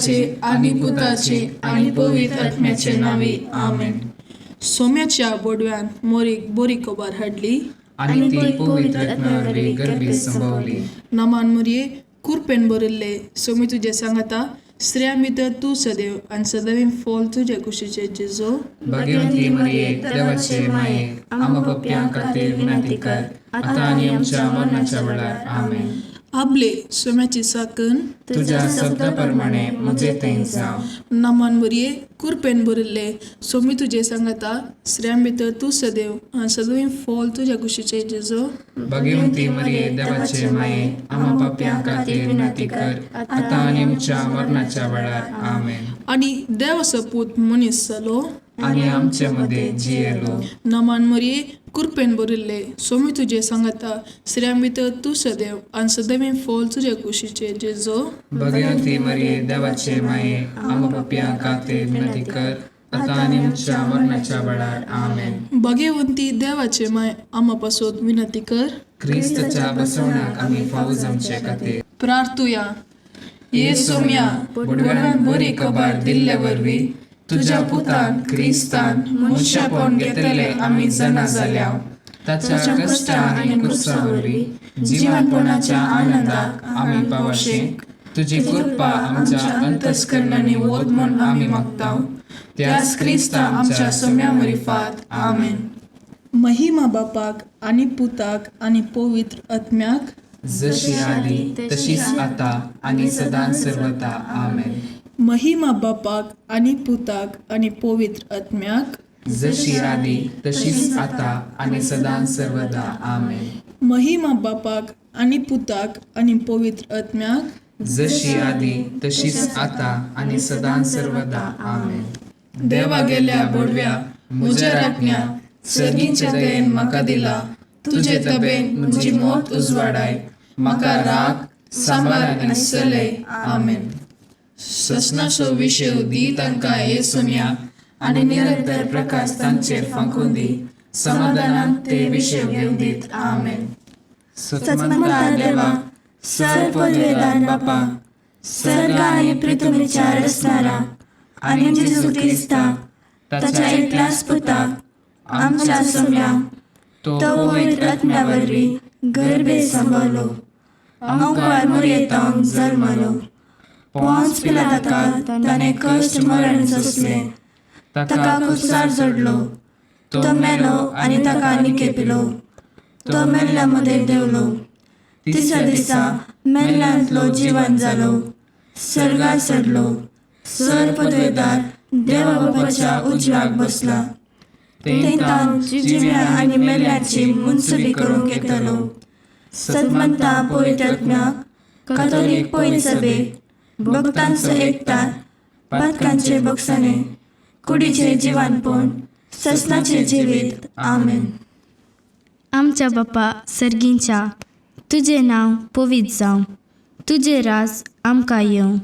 बापाचे आनी पुताचे आनी पवित्र आत्म्याचे नांवी, आमेन. सोम्याच्या बोडव्यान मोरीक बरी खबर हाडली आनी ती पवित्र आत्म्या वरवीं गर्भीत संभवली. नमान मोरये, कुरपेन भरिल्ले, सोमी तुजें सांगाता, स्त्रियां भितर तूं सदैव आनी सदैव फॉल तुजे कुशीचे जेजो. भाग्यवंती मरिये, देवाचे माये, आम्हा पापयां खातीर विनंती कर, आतां आनी आमच्या मरणाच्या वेळार. आमेन. आबले सोम्याची साकन तुज्या शब्दा प्रमाणे म्हजे थंय जावं. नमान मोरये, कुरपेन भरिल्ले, सोमी तुजें सांगाता, स्त्रियां भितर तूं सदैव आनी सदैव फॉल तुज्या कुशीचे जेजो. भाग्यवंती मरिये, देवाचे माये, आम्हा पापयां खातीर विनंती कर, आतां आनी आमच्या मरणाच्या वेळार. आमेन. आनी देवाचो पूत मनीस जालो आनी आमचे मदें जियेलो. नमान मोरये, कुरपेन भरिल्ले, सोमी तुजें सांगाता, स्त्रियां भितर तूं सदैव आनी सदैव फॉल तुज्या कुशीचे जेजो. भाग्यवंती मरिये, देवाचे माये, आम्हा पापयां खातीर विनंती कर, आतां आनी आमच्या मरणाच्या वेळार. आमेन. भाग्यवंती देवाचे माय, आमा पासत विनंती कर, क्रिस्ताच्या बसवण्याक आमी फावो जावचे खातीर. प्रार्थुया. ये सोम्या, बोडव्यान बरी खबर दिल्ले वरवीं तुज्या पुतान क्रिस्तान मनशापण घेतले आमी जाणा जाल्या. ताच्या कश्टा आनी कुर्सा वरवीं जिवनपणाच्या आनंदाक आमी पावशे, तुजी कृपा आमच्या अंतस्करणांनी वत म्हूण आमी मागता, त्याच क्रिस्ता आमच्या सोम्या मरिफात. आमेन. महिमा बापाक आनी पुताक आनी पवित्र आत्म्याक, जशी आदी तशीच आता आनी सदां सर्वता. आमेन. महिमा बापाक आनी पुताक आनी पवित्र आत्म्याक, जशी आदी तशीच आता आनी सदां सर्वदा. आमेन. महिमा बापाक आनी पुताक आनी पवित्र आत्म्याक, जशी आदी तशीच आता आनी सदां सर्वदा. आमेन. देवा गेल्या बोडव्या, म्हज्या राखण्या, सर्गीच्या दयेन म्हाका दिला, तुजे तबेन म्हजी मोत उजवाडाय, म्हाका राग सांबार आनी चलय. आमेन. ससनाचो विशय दी तांकां हे सोम्या, आनी निरंतर प्रकाश तांचेर फांकून दी, समाधानान ते विशय घेवन दीत. आमेन. सतमंता देवा, सर पदवेदार बापा, सर्ग आनी पृथ्वीच्या रचणारा आनी जेजू क्रिस्ता ताच्या एकल्याच पुता आमच्या सोम्या, तो पवित्र आत्म्या वरवीं गर्भे संभवलो, अंकुर मुरयेतावन जल्मलो, पोंच पिलाताका ताणें कश्ट मरण सोंसलें, ताका कुसार जोडलो, तो मेलो आनी ताका निकेपिलो, तो मेल्ल्या मदें देंवलो, तिसऱ्या दिसा मेल्ल्यांतलो जिवन जालो, सर्गार चडलो, सर पदवेदार देवा बापाच्या उजव्याक बसला, थंय जिव्या आनी मेल्ल्याची मुनसुबी करूंक येतलो. सतमंता पवित्र आत्म्याक, कातोलीक पवित्र सभेक, भक्तांचो एकतार, पातकांचे बक्षाणे, कुडीचे जिवानपण, ससनाचे जिवीत. आमेन. आमच्या बापा सर्गींच्या, तुजें नांव पवित्र जावं, तुजें राज आमकां येवं,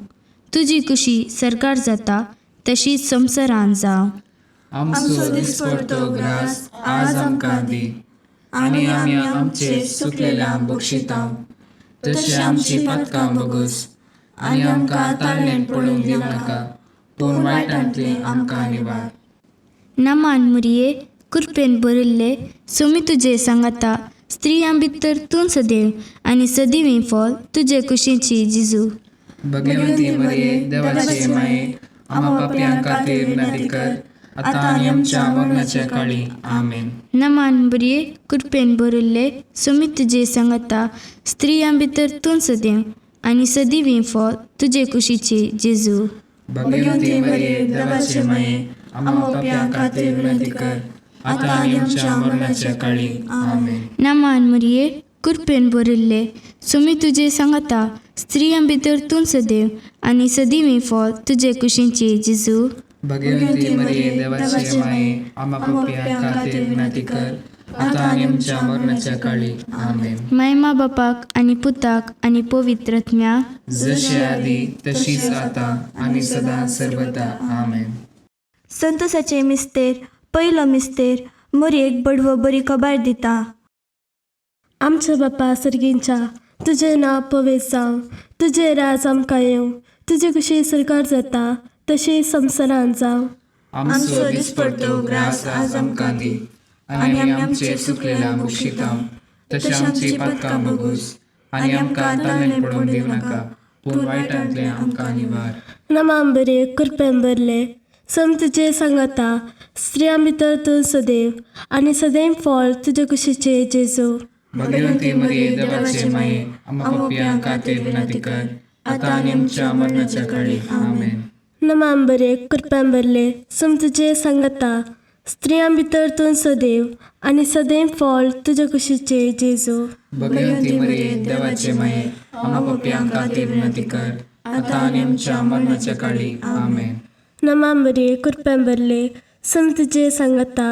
तुजी कुशी सरकार जाता तशी संवसारान जावं. आमचो दिसपडतो ग्रास आज आमकां दी, आनी आमी आमचे सुकलेल्या बक्षिता, तशें आमची पातकां बगस, आनी आमकां ताळणेन पडूंक दिवं नाका, पूण वायटांतले आमकां निवार. नमान मुरये, कुरपेन भरिल्ले, सोमी तुजे सांगाता, स्त्रियां भितर तूं सदैव आनी सदैव फॉल तुजे कुशीची जिजू. भगवंती मरिये, देवाचे माये, आम्हा पापयां खातीर विनंती कर, आतां आनी आमच्या मरणाच्या काळी. आमेन. नमान बरये, कृपेन भरिल्ले, सोमी तुजे सांगाता, स्त्रियां भितर तूं सदैव आनी सदैव फॉल तुजे कुशीची जेजू. भगवंती मरिये, देवाचे माये, आम्हा पापयां खातीर विनंती कर, आतां आनी आमच्या मरणाच्या काळी. आमेन. नमान मरिये, कृपेन भरिल्ले, सोमी तुजे सांगाता, स्त्रियां भितर तूं सदैव आनी सदैव फॉल तुजे कुशीची जेजू. भगवंती मरिये, देवाचे माये, आम्हा पापयां खातीर विनंती कर, आतां आनी आमच्या मरणाच्या काळी. आमेन. मायमा बापाक आनी पुताक आनी पवित्र आत्म्याक, जशी आदी तशीच आतां आनी सदां सर्वदा. आमेन. संतोषाचे मिस्तेर, पयलो मिस्तेर, मोरयेक बडवो बरी खबर दिता. आमच्या बापा सर्गींच्या, तुजें नांव पवित्र जावं, तुजें राज आमकां येवं, तुजे कशी सरकार जाता तशें संवसारांत जावं. आमचो दिसपडतो ग्रास आज आमकां दी आनी आमी आमचे चुकलेल्या बक्षितांव तशें आमची पातकां बगूस आनी आमकां ताणें पडोवन दिवं नाका पूण वायटांतलें आमकां निवार. नमाम बरे कृपेन भरले सम तुजे सांगाता स्त्रियां भितर तूं सदैव आनी सदैव फळ तुजे कुशीचे जेजू. भगवंती मरिये देवाचे माये आम्हा पापयां खातीर विनंती कर आतां आनी आमच्या मरणाच्या काळी. आमेन. नमाम बरे कृपेन भरले सम तुजे सांगाता स्त्रियां भितर तूं सदैव आनी सदैव फळ तुजे कुशीचे जेजू. भगवंती मरिये देवाचे माये आम्हा पापयां खातीर विनंती कर आतां आनी आमच्या मरणाच्या काळी. आमेन. नमाम बरे कृपेन भरले सम तुजे सांगाता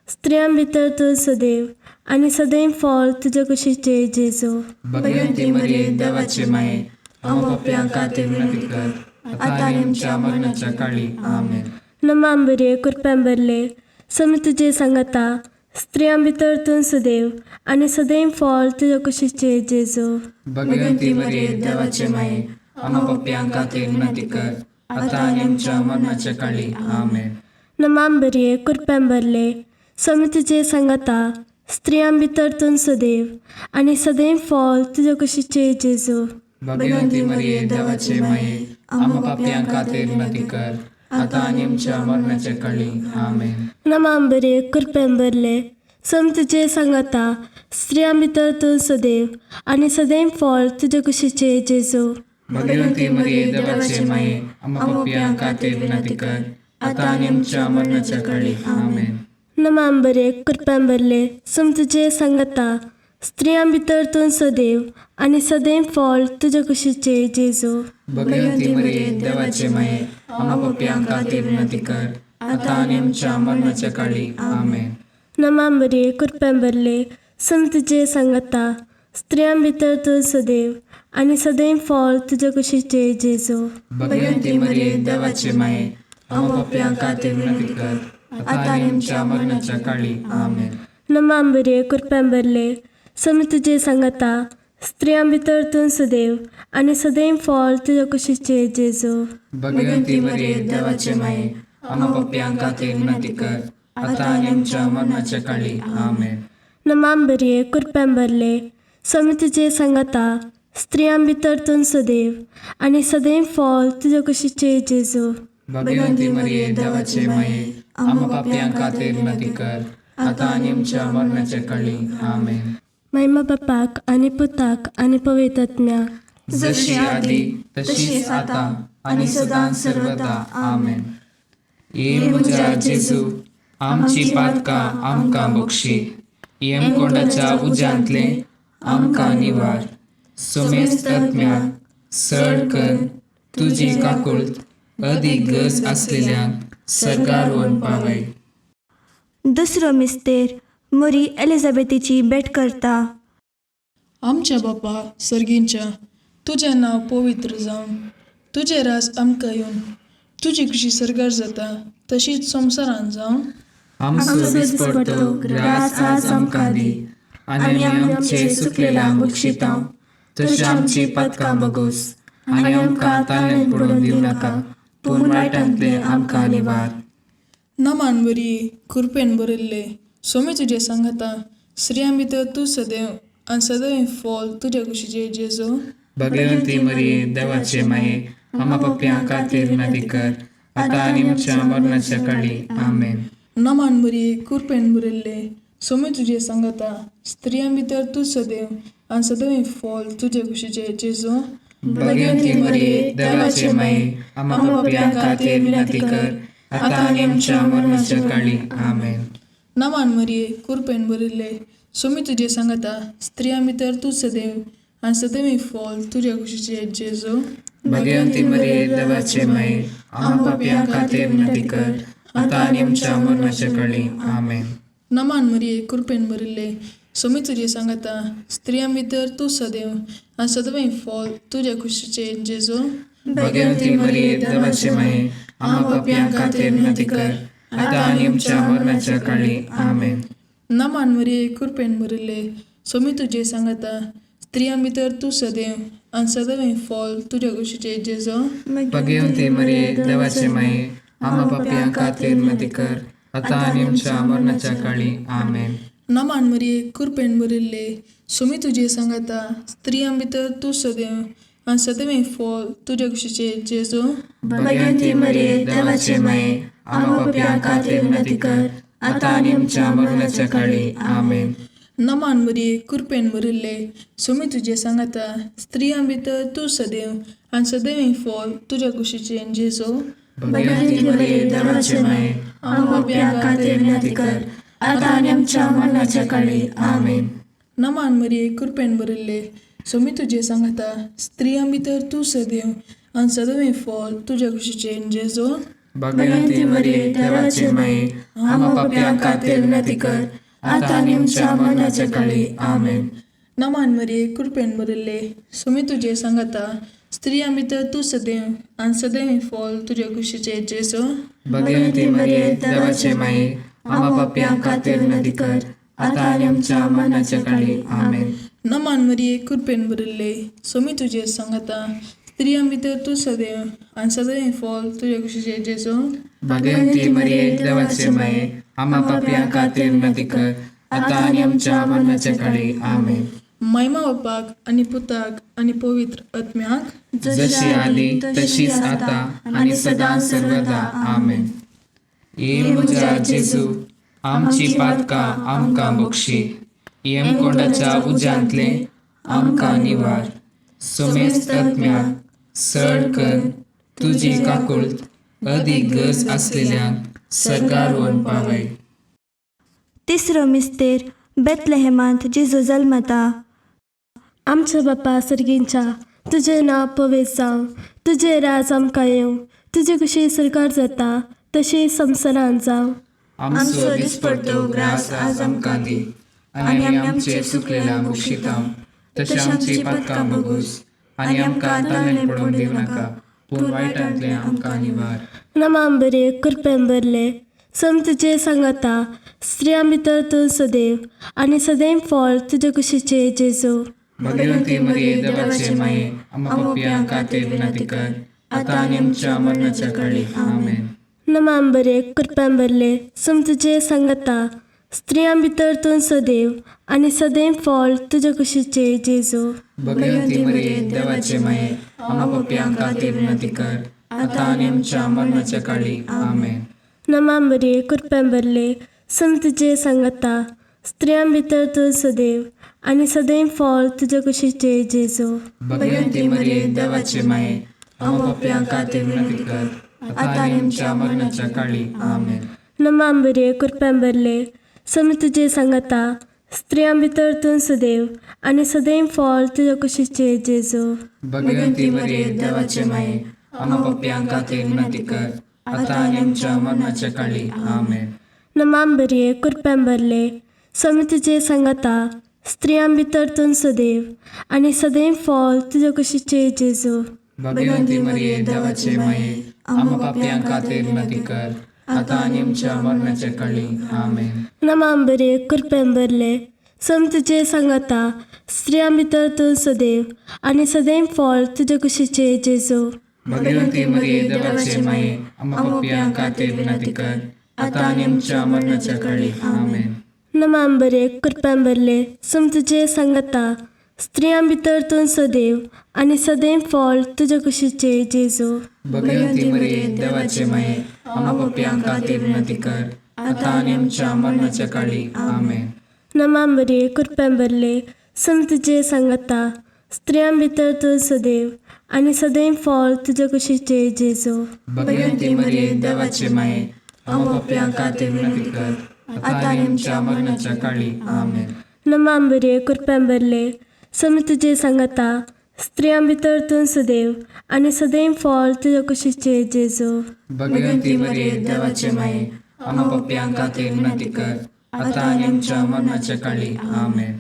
स्त्रियां भितर तूं सदैव आनी सदैव फळ तुजे कुशीचे जेजू. भगवंती मरिये देवाचे माये आम्हा पापयां खातीर विनंती कर आतां आनी आमच्या मरणाच्या काळी. आमेन. नमाम बरे कृपेन भरले सम तुजे सांगाता स्त्रियां भितर तूं सदैव आनी सदैव फळ तुजे कुशीचे जेजू. भगवंती मरिये देवाचे माये आम्हा पापयां खातीर विनंती कर आतां आनी आमच्या मरणाच्या काळी. आमेन. नमाम बरे कृपेन भरले सम तुजे सांगाता स्त्रियां भितर तूं सदैव आनी सदैव फळ तुजे कुशीचे जेजू. भगवंती मरिये देवाचे माये आम्हा पापयां खातीर विनंती कर आतां आनी आमच्या मरणाच्या काळी. आमेन. नमाम बरे कृपेन भरले सम तुजे सांगाता स्त्रियां भितर तूं सदैव आनी सदैव फळ तुजे कुशीचे जेजू. भगवंती मरिये देवाचे माये आम्हा पापयां खातीर विनंती कर आतां आनी आमच्या मरणाच्या काळी. आमेन. नमाम बरे कृपेन भरले सम तुजे सांगाता स्त्रियां भितर तूं सदैव आनी सदैव फळ तुजे कुशीचे जेजू. भगवंती मरिये देवाचे माये आम्हा पापयां खातीर विनंती कर आतां आनी आमच्या मरणाच्या काळी. आमेन. नमाम बरे कृपेन भरले सम तुजे सांगाता स्त्रियां भितर तूं सदैव आनी सदैव फळ तुजे कुशीचे जेजू. भगवंती मरिये देवाचे माये आम्हा पापयां खातीर विनंती कर आतां आनी आमच्या मरणाच्या काळी. आमेन. नमाम बरे कृपेन भरले सम तुजे सांगाता स्त्रियां भितर तूं सदैव आनी सदैव फळ तुजे कुशीचे जेजू. भगवंती मरिये देवाचे माये आम्हा पापयां खातीर विनंती कर आतां आनी आमच्या मरणाच्या काळी. आमेन. नमाम बरे कृपेन भरले सम तुजे सांगाता स्त्रियां भितर तूं सदैव आनी सदैव फळ तुजे कुशीचे जेजू. भगवंती मरिये देवाचे माये आम्हा पापयां खातीर विनंती कर आतां आनी आमच्या मरणाच्या काळी. आमेन. महिमा बापाक आनी पुताक आनी पवित्र आत्म्याक, जशी आदी तशीच आतां आनी सदां सर्वदा. आमेन. ये म्हज्या जेजू आमची पातकां आमकां बक्षी यमकोंडाच्या उज्यांतलें आमकां निवार सोमेस्त आत्म्याक सड कर तुजी काकुळट अदीक गरज आसलेल्यांक सर्गार व्हरून पावय. दुसरो मिस्तेर मोरी एलिझाबेथीची भेट करता. आमच्या बापा सर्गींच्या तुजें नांव पवित्र जावं, तुजें राज आमकां येवन, तुजी खुशी सर्गार जाता तशीच संवसारांत जावं. आमचो दिसपडतो ग्रास आज आमकां दी आनी आमी आमचे चुकलेल्यांक बक्षितांव तशें आमची पातकां बगोस आनी आमकां ताणें पडोवन दिवं नाका पूण वायटांतलें आमकां निवार. नमान बरी कृपेन भरिल्ले सोमी तुजें सांगाता स्त्रियां भितर तूं सदैव आनी सदैव फळ तुज्या कुशीचे जेजू. भगवंती मरिये देवाचे माये आम्हा पापयां खातीर विनंती कर आतां आनी आमच्या मरणाच्या काळी. आमेन. नमान बरी कृपेन भरिल्ले सोमी तुजें सांगाता स्त्रियां भितर तूं सदैव आनी सदैव फळ तुज्या कुशीचे जेजू. भगवंती मरिये देवाचे माये आम्हा पापयां खातीर विनंती कर आतां आनी आमच्या मरणाच्या काळी. आमेन. नमान मरिये कृपेन भरिल्ले सोमी तुजें सांगाता स्त्रियां भितर तूं सदैव आनी सदैव फळ तुज्या कुशीचे जेजू. भगवंती मरिये देवाचे माये आम्हा पापयां खातीर विनंती कर आतां आनी आमच्या मरणाच्या काळी. आमेन. नमान मरिये कृपेन भरिल्ले सोमी तुजें सांगाता स्त्रियां भितर तूं सदैव आनी सदैव फळ तुज्या कुशीचे जेजू. भगवंती मरिये देवाचे माये आम्हा पापयां खातीर विनंती कर आतां आनी आमच्या मरणाच्या काळी. आमेन. नमान मरिये कृपेन भरिल्ले सोमी तुजें सांगाता स्त्रियां भितर तूं सदैव आनी सदैव फॉल तुज्या कुशीचे जेजो. भगवती मरिये, देवाचे माये, आम्हा पापयां खातीर विनंती कर, आतां आनी आमच्या मरणाच्या काळी. आमेन. नमान मरिये, कृपेन भरिल्ले, सुमी तुजे सांगाता, स्त्रियां भितर तूं सदैव आनी सदैव फॉल तुज्या कुशीचे जेजो. भगवती मरिये, देवाचे माये, आम्हा पापयां खातीर विनंती कर, आतां आनी आमच्या मरणाच्या काळी. आमेन. नमान मरिये, कृपेन भरिल्ले, सुमी तुजे सांगाता, स्त्रियां भितर तूं सदैव आनी सदैव फॉल तुज्या कुशीचे जेजो. भगवती मरिये, देवाचे माये, आम्हा पापयां खातीर विनंती कर, आतां आनी आमच्या मरणाच्या काळी. आमेन. नमान मरिये, कृपेन भरिल्ले, सुमी तुजे सांगाता, स्त्रियां भितर तूं सदैव आनी सदैव फॉल तुज्या कुशीचे जेजो. भगवती मरिये, देवाचे माये, आम्हा पापयां खातीर विनंती कर, आतां आनी आमच्या मरणाच्या काळी. आमेन. नमान मरिये, कृपेन भरिल्ले, सुमी तुजे सांगाता, स्त्रियां भितर तूं सदैव आनी सदैव फॉल तुज्या कुशीचे जेजो. भगवती मरिये, देवाचे माये, आम्हा पापयां खातीर विनंती कर, आतां आनी आमच्या मरणाच्या काळी. आमेन. नमान मरिये, कृपेन भरिल्ले, सुमी तुजे सांगाता, स्त्रियां भितर तूं सदैव आनी सदैव फॉल तुज्या कुशीचे जेजो. भगवती मरिये, देवाचे माये, आम्हा पापयां खातीर विनंती कर, आतां आनी आमच्या मरणाच्या काळी. आमेन. महिमा बापाक आनी पुताक आनी पवित्र आत्म्याक, जशी आदी तशीच आता आनी सदां सर्वदा. आमेन. ये म्हज्या जेजू, आमची पातकां आमकां बक्षी, यमकोंडाच्या उज्यांतले आमकां निवार, समेस्त आत्म्याक सड कर तुजी काकुळट अदीक गरज आसलेल्यांक सर्गार पावय. तिसरो मिस्तेर बेतलेहेमांत जेजू जल्मता. आमच्या बापा सर्गींच्या, तुजें नांव पवित्र जावं, तुजें राज आमकां येवं, तुजी कुशी सरकार जाता तशी संवसारांत जावं. आमचो दिसपडतो ग्रास आज आमकां दी, आनी आमी आमचे चुकलेल्या बक्षिता तशें आमची पातकां बगूस, आनी आमकां ताणें पडोवंक दिवं नाका, पूण वायटांतलें आमकां निवार. नमाम बरे, कृपेन भरले, सम तुजे सांगाता, स्त्रियां भितर तूं सदैव आनी सदैव फळ तुजे कुशीचे जेजू. भगवती मरिये, देवाचे माये, आम्हा पापयां खातीर विनंती कर, आतां आनी आमच्या मरणाच्या काळी. आमेन. नमाम बरे, कृपेन भरले, सम तुजे सांगाता, स्त्रियां भितर तूं सदैव आनी सदैव फळ तुजे कुशीचे जेजू. भगवती मरिये, देवाचे माये, आम्हा पापयां खातीर विनंती कर, आतां आनी आमच्या मरणाच्या काळी. आमेन. नमाम बरे, कृपेन भरले, सम तुजे सांगाता, स्त्रियां भितर तूं सदैव आनी सदैव फळ तुजे कुशीचे जेजू. भगवती मरिये, देवाचे माये, आम्हा पापयां खातीर विनंती कर, आतां आनी आमच्या मरणाच्या काळी. आमेन. नमाम बरे, कृपेन भरले, सम तुजे सांगाता, स्त्रियां भितर तूं सदैव आनी सदैव फळ तुजे कुशीचे जेजू. भगवती मरिये, देवाचे माये, आम्हा पापयां खातीर विनंती कर, आतां आनी आमच्या मरणाच्या काळी. आमेन. नमाम बरे, कृपेन भरले, सम तुजे सांगाता, स्त्रियां भितर तूं सदैव आनी सदैव फळ तुजे कुशीचे जेजू. भगवती मरिये, देवाचे माये, आम्हा पापयां खातीर विनंती कर, आतां आनी आमच्या मरणाच्या काळी. आमेन. नमाम बरे, कृपेन भरले, सम तुजे सांगाता, स्त्रियां भितर तूं सदैव आनी सदैव फळ तुजे कुशीचे जेजू. भगवती मरिये, देवाचे माये, आम्हा पापयां खातीर विनंती कर, आतां आनी आमच्या मरणाच्या काळी. आमेन. नमाम बरे, कृपेन भरले, सम तुजे सांगाता, स्त्रियां भितर तूं सदैव आनी सदैव फळ तुजे कुशीचे जेजू. भगवती मरिये, देवाचे माये, आम्हा पापयां खातीर विनंती कर, आतां आनी आमच्या मरणाच्या काळी. आमेन. नमाम बरे, कृपेन भरले, सम तुजे सांगाता, स्त्रियां भितर तूं सदैव आनी सदैव फळ तुजे कुशीचे जेजू. भगवती मरिये, देवाचे माये, आम्हा पापयां खातीर विनंती कर, आतां आनी आमच्या मरणाच्या काळी. आमेन. नमाम बरे, कृपेन भरले, सम तुजे सांगाता, स्त्रियां भितर तूं सदैव आनी सदैव फळ तुजे कुशीचे जेजू. भगवती मरिये, देवाचे माये, आम्हा पापयां खातीर विनंती कर, आतां आनी आमच्या मरणाच्या काळी. आमेन.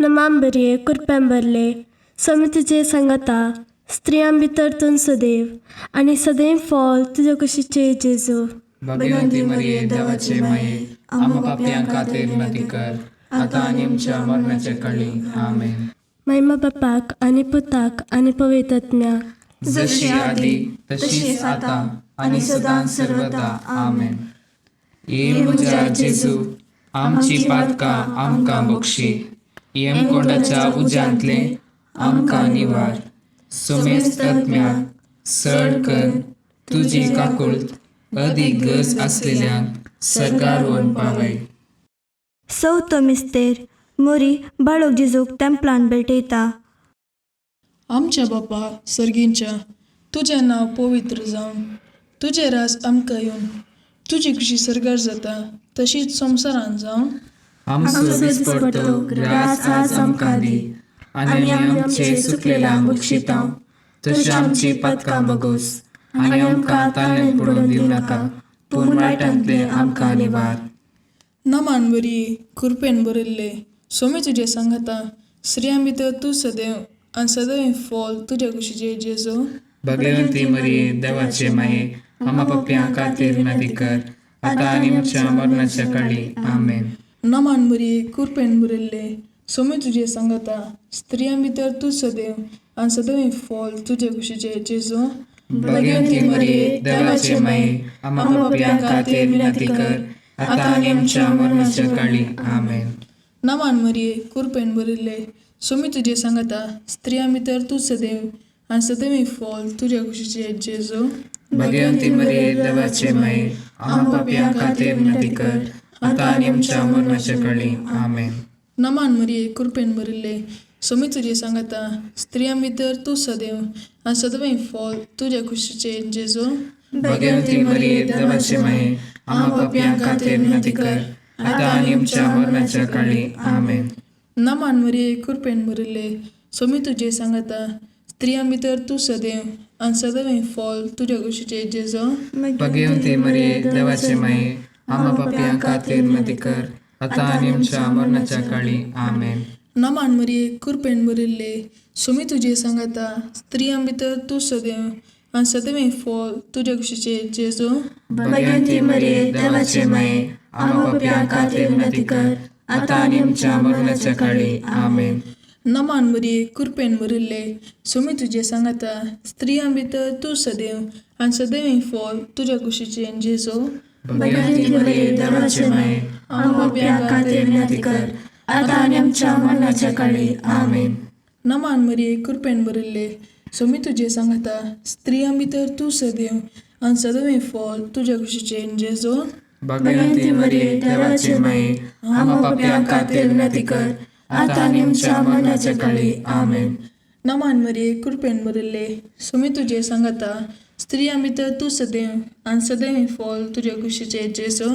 नमाम बरे, कृपेन भरले, सम तुजे सांगाता, स्त्रियां भितर तूं सदैव आनी सदैव फळ तुजे कुशीचे जेजू. भगवती मरिये, देवाचे माये, आम्हा पापयां खातीर विनंती कर, आतां आनी आमच्या मरणाच्या काळी. आमेन. महिमा बापाक आनी पुताक आनी पवित्र आत्म्याक. जशी आदी तशीच आता आनी सदां सर्वदा. आमेन. ये म्हज्या जेजू, आमची पातकां आमकां बक्षी, यमकोंडाच्या उज्यांतले आमकां निवार, सुमेस्त आत्म्याक सड कर तुजी काकुळट अदीक गरज आसलेल्यांक सरकार व्हरून पावय. चवथो मिस्तेर मोरी बाळक जेजूक तेंपलान भेटयता. आमच्या बापा सर्गींच्या, तुजें नांव पवित्र जावं, तुजें राज आमकां येवन, तुजी खुशी सर्गार जाता तशीच संवसारान जावं. आमचो दिसपडतो ग्रास आज आमकां दी आनी आमी आमचे चुकलेल्यांक बक्षिता तशी आमची पातकां बगोस आनी आमकां ताळ्यांत पडून दिवं नाका, पूण वायटांतले आमकां निवार. नमान बरी कृपेन भरिल्ले, सोमी तुजें सांगाता, स्त्रियां भितर तूं सदैव आनी सदैव फॉल तुज्या कुशीचे जेजू. भगवंती मरिये, देवाचे माये, आमा पप्प्यां खातीर विनंती कर, आतां आनी आमच्या मरणाच्या काळी. आमेन. नमान बरी कृपेन भरिल्ले, सोमी तुजें सांगाता, स्त्रियां भितर तूं सदैव आनी सदैव फॉल तुज्या कुशीचे जेजू. भगवंती मरिये, देवाचे माये, आमा पप्प्यां खातीर विनंती कर, आतां आनी आमच्या मरणाच्या काळी. आमेन. नमान मरिये कृपेन भरिल्ले, सोमी तुजें सांगाता, स्त्रियां भितर तूं सदैव आनी सदैव फॉल तुज्या कुशीचे जेजू. भगवंती मरिये, देवाचे माये, आमा पापयां खातीर विनंती कर, आतां आनी आमच्या मरणाच्या काळी. आमेन. नमान मरिये कृपेन भरिल्ले, सोमी तुजें सांगाता, स्त्रियां भितर तूं सदैव आनी सदैव फॉल तुज्या कुशीचे जेजू. भगवंती मरिये, देवाचे माये, आमा पापयां खातीर विनंती कर, आतां आनी आमच्या मरणाच्या काळी. आमेन. नमान मरिये कृपेन भरिल्ले, सोमी तुजें सांगाता, स्त्रियां भितर तूं सदैव आनी सदैव फॉल तुज्या कुशीचे जेजू. भगवंती मरिये, देवाचे माये, आमा पापयां खातीर विनंती कर, आतां आनी आमच्या मरणाच्या काळी. आमेन. नमान मरिये कृपेन भरिल्ले, सोमी तुजें सांगाता, स्त्रियां भितर तूं सदैव आनी सदैव फॉल तुज्या कुशीचे जेजू. भगवंती मरिये, देवाचे माये, आमा पापयां खातीर विनंती कर, आतां आनी आमच्या मरणाच्या काळी. आमेन. नमान मरिये कृपेन भरिल्ले, सोमी तुजें सांगाता, स्त्रियां भितर तूं सदैव आनी सदैव फॉल तुज्या कुशीचे जेजू. भगवंती मरिये, देवाचे माये, आमा पापयां खातीर विनंती कर, आतां आनी आमच्या मरणाच्या काळी. आमेन. नमान मरिये कृपेन भरिल्ले, सोमी तुजें सांगाता, स्त्रियां भितर तूं सदैव आनी सदैव फॉल तुज्या कुशीचे जेजू. भगवंती मरिये, देवाचे माये, आमा पापयां खातीर विनंती कर, आतां आनी आमच्या मरणाच्या काळी. आमेन. नमान मरिये कृपेन भरिल्ले, सोमी तुजें सांगाता, स्त्रियां भितर तूं सदैव आनी सदैव फॉल तुज्या कुशीचे जेजू.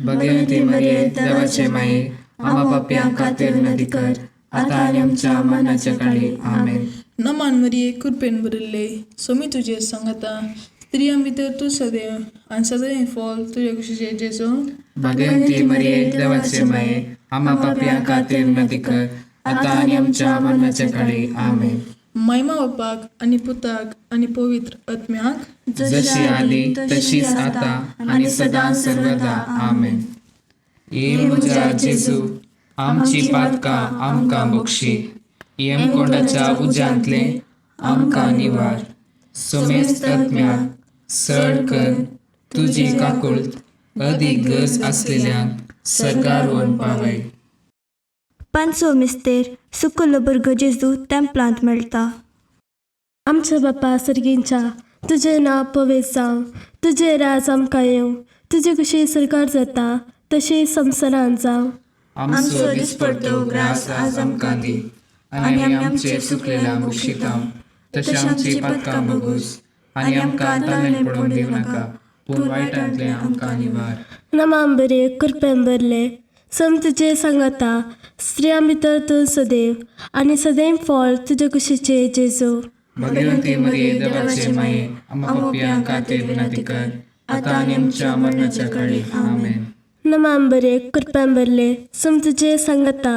भगवंती मरिये, देवाचे माये, आमा पापयां खातीर विनंती कर, आतां आनी आमच्या मरणाच्या काळी. आमेन. नमान मरिये कृपेन भरिल्ले, सोमी तुजें सांगाता, स्त्रियां भितर तूं सदैव आनी सदैव फॉल तुज्या कुशीचे जेजू. भगवंती मरिये, देवाचे माये, आमा पापयां खातीर विनंती कर, आतां आनी आमच्या मरणाच्या काळी. आमेन. महिमा बापाक आनी पुताक आनी पवित्र आत्म्याक, जशी आदी तशीच आता आनी सदां सर्वदा. आमेन. ये म्हज्या जेजू, आमची पातकां आमकां बक्षी, यमकोंडाच्या उज्यांतले आमकां निवार, सुमेस्त आत्म्याक सड कर तुजी काकुळट अदीक गरज आसलेल्यांक सर्गार व्हरून पावय. पांचवो मिस्तेर सुकुल्लो भुरगो जेजू तेंपलांत मेळटा. आमच्या बापा सर्गींच्या, तुजें नांव पवित्र जावं, तुजें राज आमकां येवं, तुजी कशी सरकार जाता तशी संवसारांत जावं. आमचो दिसपडतो ग्रास आज आमकां दी आनी आमी आमचे चुकलेल्या बक्षिता तशें आमची पातकां बगूस आनी आमकां ताणें पडून दिवं नाका, पूण वायटांतलें आमकां निवार. नमाम बरे कृपेन भरले, सम तुजे सांगाता, स्त्रियां भितर तूं सदैव आनी सदैव फळ तुजे कुशीचे जेजू. भगवंती मरिये, देवाचे माये, आम्हा पापयां खातीर विनंती कर, आतां आनी आमच्या मरणाच्या काळी. आमेन. नमाम बरे कृपेन भरले, सम तुजे सांगाता,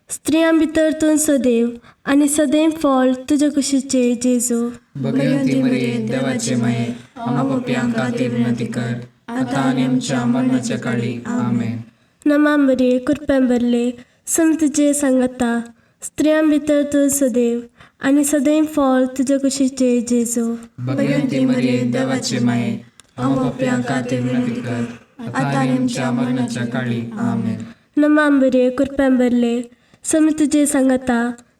स्त्रियां भितर तूं सदैव आनी सदैव फळ तुजे कुशीचे जेजू. भगवंती मरिये, देवाचे माये, आम्हा पापयां खातीर विनंती कर, आतां आनी आमच्या मरणाच्या काळी. आमेन. नमाम बरे कृपेन भरले, सम तुजे सांगाता, स्त्रियां भितर तूं सदैव आनी सदैव फळ तुजे कुशीचे जेजू. भगवंती मरिये, देवाचे माये, आम्हा पापयां खातीर विनंती कर, आता आनी आमच्या मरणाच्या काळी. आमेन. नमा मरिये, कृपेन भरले, स्वामी तुजे सांगाता,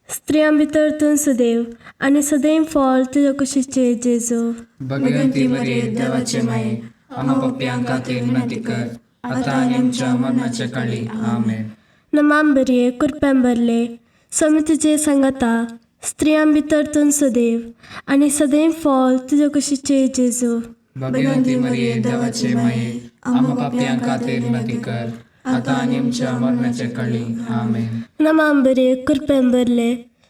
स्त्रियां भितर तूं सदैव आनी सदैव फळ तुजे कुशीचे जेजू. भगवंती मरिये, देवाचे माये, आम्हा पापयां खातीर विनंती कर, आता आनी आमच्या मरणाच्या काळी. आमेन. नमा मरिये, कृपेन भरले, स्वामी तुजे सांगाता, स्त्रियां भितर तूं सदैव आनी सदैव फळ तुजे कुशीचे जेजू. भगवंती मरिये, देवाचे माये, आम्हा पापयां खातीर विनंती कर, आता आनी आमच्या मरणाच्या काळी. आमेन. नमा मरिये, कृपेन भरले,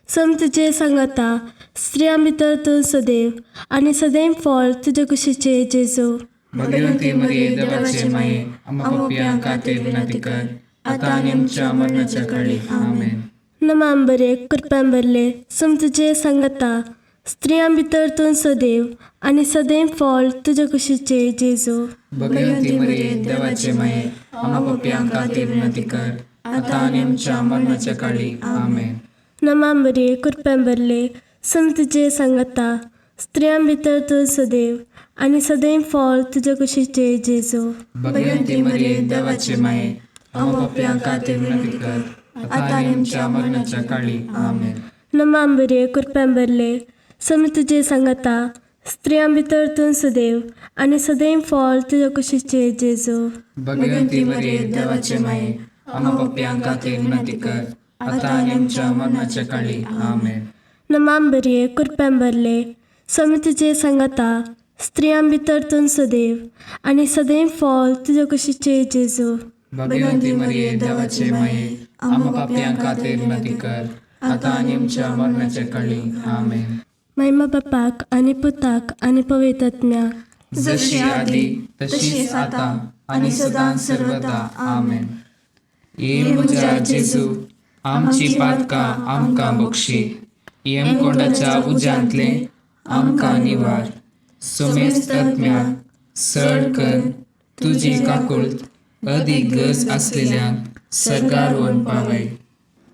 स्वामी तुजे सांगाता, स्त्रियां भितर तूं सदैव आनी सदैव फळ तुजे कुशीचे जेजू. भगवंती मरिये, देवाचे माये, आम्हा पापयां खातीर विनंती कर, आता आनी आमच्या मरणाच्या काळी. आमेन. नमा मरिये, कृपेन भरले, स्वामी तुजे सांगाता, स्त्रियां भितर तूं सदैव आनी सदैव फळ तुजे कुशीचे जेजू. भगवंती मरिये, देवाचे माये, आम्हा पापयां खातीर विनंती कर, आता आनी आमच्या मरणाच्या काळी. आमेन. नमा मरिये, कृपेन भरले, स्वामी तुजे सांगाता, स्त्रियां भितर तूं सदैव आनी सदैव फळ तुजे कुशीचे जेजू. भगवंती मरिये, देवाचे माये, आम्हा पापयां खातीर विनंती कर, आता आनी आमच्या मरणाच्या काळी. आमेन. नमा मरिये, कृपेन भरले, स्वामी तुजे सांगाता, स्त्रियां भितर तूं सदैव आनी सदैव फळ तुजे कुशीचे जेजू. भगवंती मरिये, देवाचे माये, आम्हा पापयां खातीर विनंती कर, आता आनी आमच्या मरणाच्या काळी. आमेन. नमा मरिये, कृपेन भरले, स्वामी तुजे सांगाता, स्त्रियां भितर तूं सदैव आनी सदैव फळ तुजे कुशीचे जेजू. भगवंती मरिये, देवाचे माये, आम्हा पापयां खातीर विनंती कर, आता आनी आमच्या मरणाच्या काळी. आमेन. महिमा बापाक आनी पुताक आनी पवित्र आत्म्याक, जशी आदी तशीच आता आणि सदां सर्वदा. आमेन. ये म्हज्या जेजू, आमची पातकां आमकां बक्षी, येमकोंडाच्या उज्यांतले आमकां निवार, सोमेस्त आत्म्याक सड कर तुजी काकुळत अदीक गरज आसलेल्यांक सर्गार व्हरून पावय.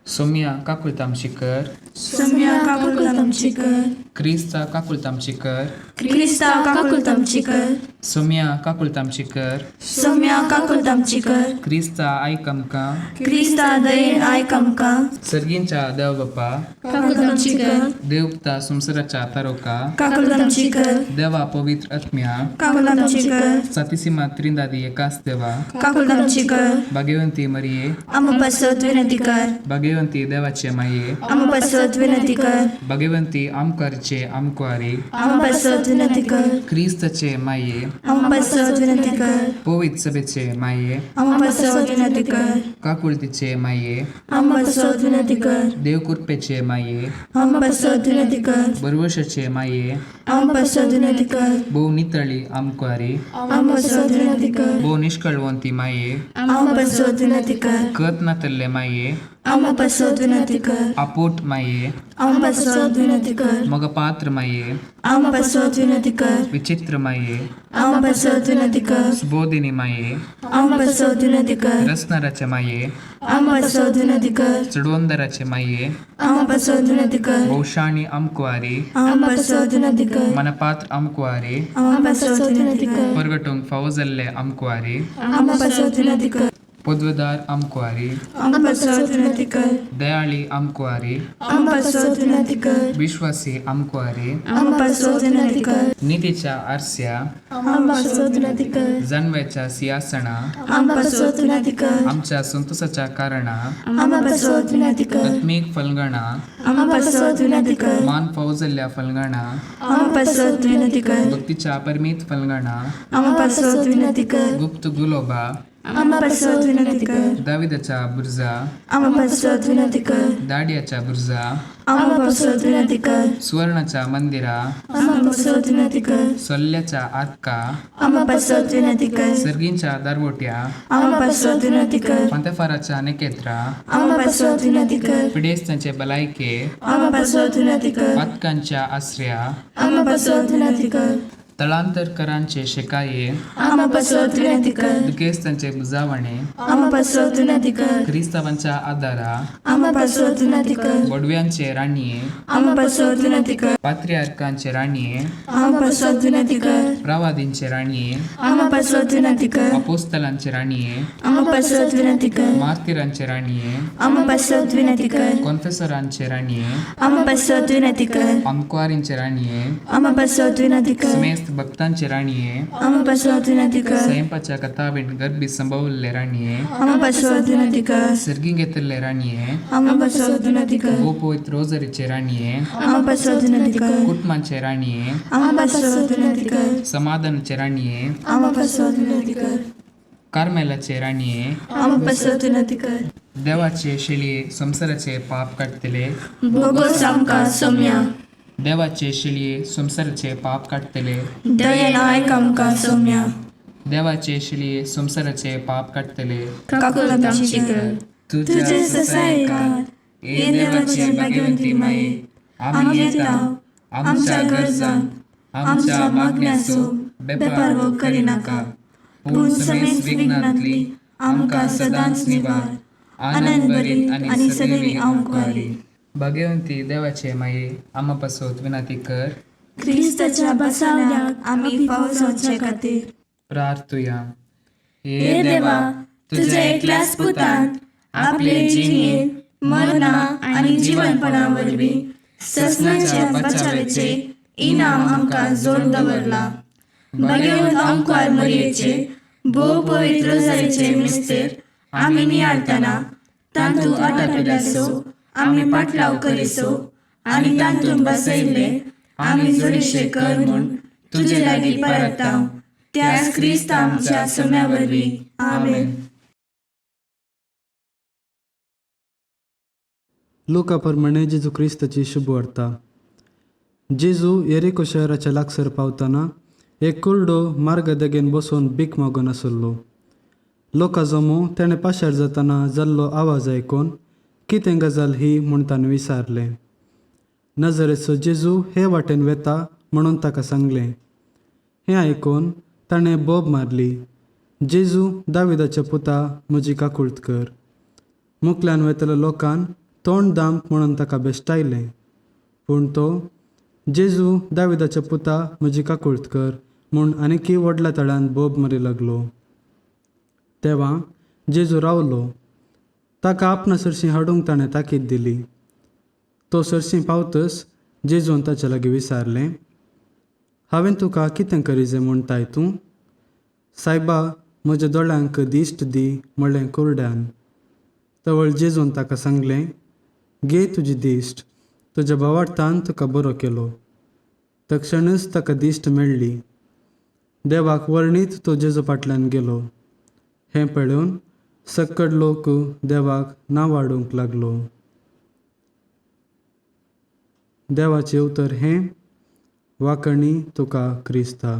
सोम्या काकुळत आमची कर. सोम्या काकुळत आमची कर. क्रिस्ता काकुळत आमची कर. क्रिस्ता काकुळत आमची कर. सोम्या काकुळत आमची कर. सोम्या काकुळत आमची कर. क्रिस्ता आयक आमकां. क्रिस्ता दयेन आयक आमकां. सर्गींच्या देव बापा, काकुळत आमची कर. देवता संवसाराच्या तारोका, काकुळत आमची कर. देवा पवित्र आत्म्या, काकुळत आमची कर. सातीसीमा त्रिंदादी एकाच देवा, काकुळत आमची कर. भाग्यवंती मरिये, आम्हा पासत विनंती कर. भाग्यवंती देवाचे माये, आम्हा पासत विनंती कर. भाग्यवंती आमकारचे आमकुवारी, आम्हा पासत विनंती कर. क्रिस्ताचे माये, आम्हा पासत विनंती कर. पवित्र सभेचे माये, आम्हा पासत विनंती कर. काकुळतीचे माये, आम्हा पासत विनंती कर. देवकृपेचे माये, आम्हा पासत विनंती कर. बरवशाचे माये, आम्हा पासत विनंती कर. भोव नितळी आमकुवारी, आम्हा पासत विनंती कर. भोव निष्कळवंती माये, आम्हा पासत विनंती कर. कत नातल्ले माये, आम्हा पासत विनंती कर. आपोट माये, आम्हा पासत विनंती कर. मगपात्र माये, आम्हा पासत विनंती कर. विचित्र माये, आम्हा पासत विनंती कर. सुबोधिनी माये, आम्हा पासत विनंती कर. रसनाराचे माये, आम्हा पासत विनंती कर. चडवंदराचे माये, आम्हा पासत विनंती कर. भोवशाणी आमकुवारी, आम्हा पासत विनंती कर. मनपात्र आमकुवारी, आम्हा पासत विनंती कर. परगटूंक फावो जाल्ले आमकुवारी, आम्हा पासत विनंती कर. पदवेदार आमकुवारी, आम्हा पासत विनंती कर. दयाळी आमकुवारी, आम्हा पासत विनंती कर. विश्वासी आमकुवारी, आम्हा पासत विनंती कर. नितीच्या आरस्या, आम्हा पासत विनंती कर. जानव्याच्या सिंहासना, आम्हा पासत विनंती कर. आमच्या संतोषाच्या कारणा, आम्हा पासत विनंती कर. आत्मीक फलगणा, आम्हा पासत विनंती कर. मान फावो जाल्ल्या फलगणा, आम्हा पासत विनंती कर. भक्तीच्या परमीत फलगणा, आम्हा पासत विनंती कर. गुप्त गुलोबा, आम्हा पासत विनंती कर. दाविदाच्या बुर्जा, आम्हा पासत विनंती कर. दाडियाच्या बुर्जा, आम्हा पासत विनंती कर. सुवर्णाच्या मंदिरा, आम्हा पासत विनंती कर. सोल्ल्याच्या आरका, आम्हा पासत विनंती कर. सर्गींच्या दारवोट्या, आम्हा पासत विनंती कर. पंतफाराच्या नेकेत्रा, आम्हा पासत विनंती कर. पिडेस्तांचे भलायके, आम्हा पासत विनंती कर. पातकांच्या आसऱ्या, आम्हा पासत विनंती कर. तळांतरकरांचे शेकाये, आमा पासत विनंती कर. दुखेस्तांचे बुजावणे, आमा पासत विनंती कर. क्रिस्तावांच्या आदारा, आमा पासत विनंती कर. बोडव्यांचे राणये, आमा पासत विनंती कर. पात्रियार्कांचे राणये, आमा पासत विनंती कर. प्रवादींचे राणये, आमा पासत विनंती कर. अपोस्तलांचे राणये, आमा पासत विनंती कर. मार्तिरांचे राणये, आमा पासत विनंती कर. कॉन्फेसरांचे राणये, आमा पासत विनंती कर. अंकवारींचे राणये, आमा पासत विनंती कर. समेस्त भक्तांचे राणये, आमा पासत विनंती कर. स्वयंपाच्या कथावीण गर्भी संभवल्ले राणये, आमा पासत विनंती कर. सर्गी घेतल्ले राणये, आमा पासत विनंती कर. गोपोत रोजरीचे राणये, आमा पासत विनंती कर. कुटुंबाचे राणये, आमा पासत विनंती कर. समाधानाचे राणये, आमा पासत विनंती कर. कार्मेलाचे राणये, आमा पासत विनंती कर. देवाचे शेळये संवसाराचे पाप काडटले, भोगोस आमकां सोम्या. देवाचे शेळये संवसाराचे पाप काडटले, दयेन आयक आमकां सोम्या. देवाचे शेळये संवसाराचे पाप काडटले, काकुळ आमची कर. तुझ्या ससायकार हे देवाचे भाग्यवंती माये, आमी येता आमच्या गरजांक आमच्या मागण्याचो बेपारवो करिनाका, पूण समेस्त विघ्नांतली आमकां सदांच निवार, आनंद भरीत आनी सदैवी आमकां. भाग्यवंती देवाचे माये, आमा पासत विनंती कर. क्रिस्ताच्या बसावण्याक आमी फावो जावचे खातीर. प्रार्थुया. हे देवा, तुझ्या एकल्याच पुतान आपले जिणेंत मरणा आनी जिवनपणा वरवीं ससनाच्या बचावेचे इनाम आमकां जोड दवरला. भाग्यवंत आमकार मरयेचे भोव पवित्र रोजारीचे मिस्तेर आमी नियाळतना तांतू आटापिल्याचो आमी पाटलाव करिसो आनी तांतून बसयल्ले आमी जोडीशे कर म्हूण तुजे लागीं परताव, त्याच क्रिस्त आमच्या सम्या वरवीं. आमेन. लुका प्रमाणे जेजू क्रिस्ताची शुभवार्ता. जेजू येरिको शहराच्या लागसर पावतना एक कुरडो मार्गा देगेन बसून भीक मागून आसलो. लोकां जमो तेणें पाशार जातना जाल्लो आवाज आयकून कितें गजाल ही म्हूण ताणें विचारलें. नजरेचो जेजू हे वाटेन वेता म्हणून ताका सांगलें. हें आयकून ताणें बोब मारली, जेजू दाविदाच्या पुता, म्हजी काकुळट कर. मुकल्यान वेतल्या लोकान तोंड दाम म्हणून ताका बेश्टायलें, पूण तो जेजू दाविदाच्या पुता, म्हजी काकुळट कर म्हूण आनीकय व्हडल्या तळ्यान बोब मारी लागलो. तेवा जेजू रावलो. ताका आपणा सरशीं हाडूंक ताणें ताकीद दिली. तो सरशीं पावतच जेजून ताचे लागीं विचारलें, हांवें तुका कितें करीजे म्हणटाय तूं? सायबा, म्हज्या दोळ्यांक दिश्ट दी म्हणलें कुरड्यान. तवळ जेजून ताका सांगलें, घे तुजी दिश्ट, तुज्या भावार्थान तुका बरो केलो. तक्षणच ताका दिश्ट मेळ्ळी. देवाक वर्णीत तो जेजू फाटल्यान गेलो. हें पळोवन सक्कड लोक देवाक नांव वाडूंक लागलो. देवाचें उतर हें. वाकणी तुका क्रिस्ता.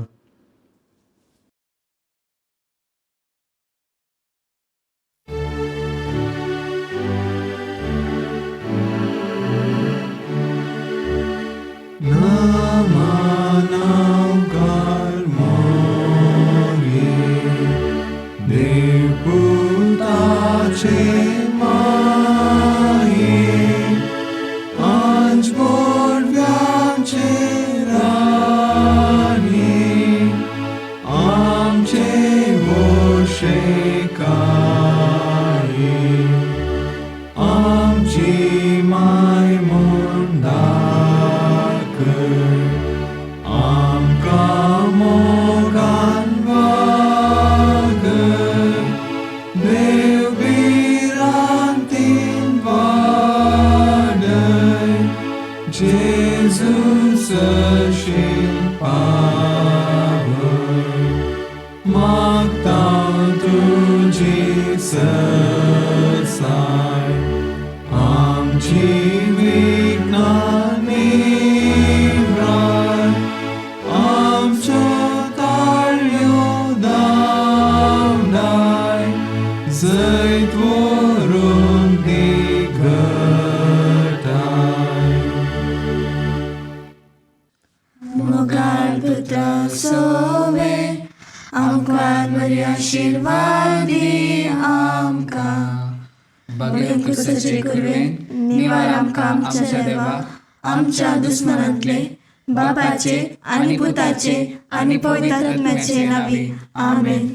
मोगाळ क्रुसाचे कुरवेन निवार आमकां आमच्या देवा आमच्या दुस्मनांतले बापाचे आनी पुताचे आनी पवित्र आत्म्याचे नांवी. आमेन.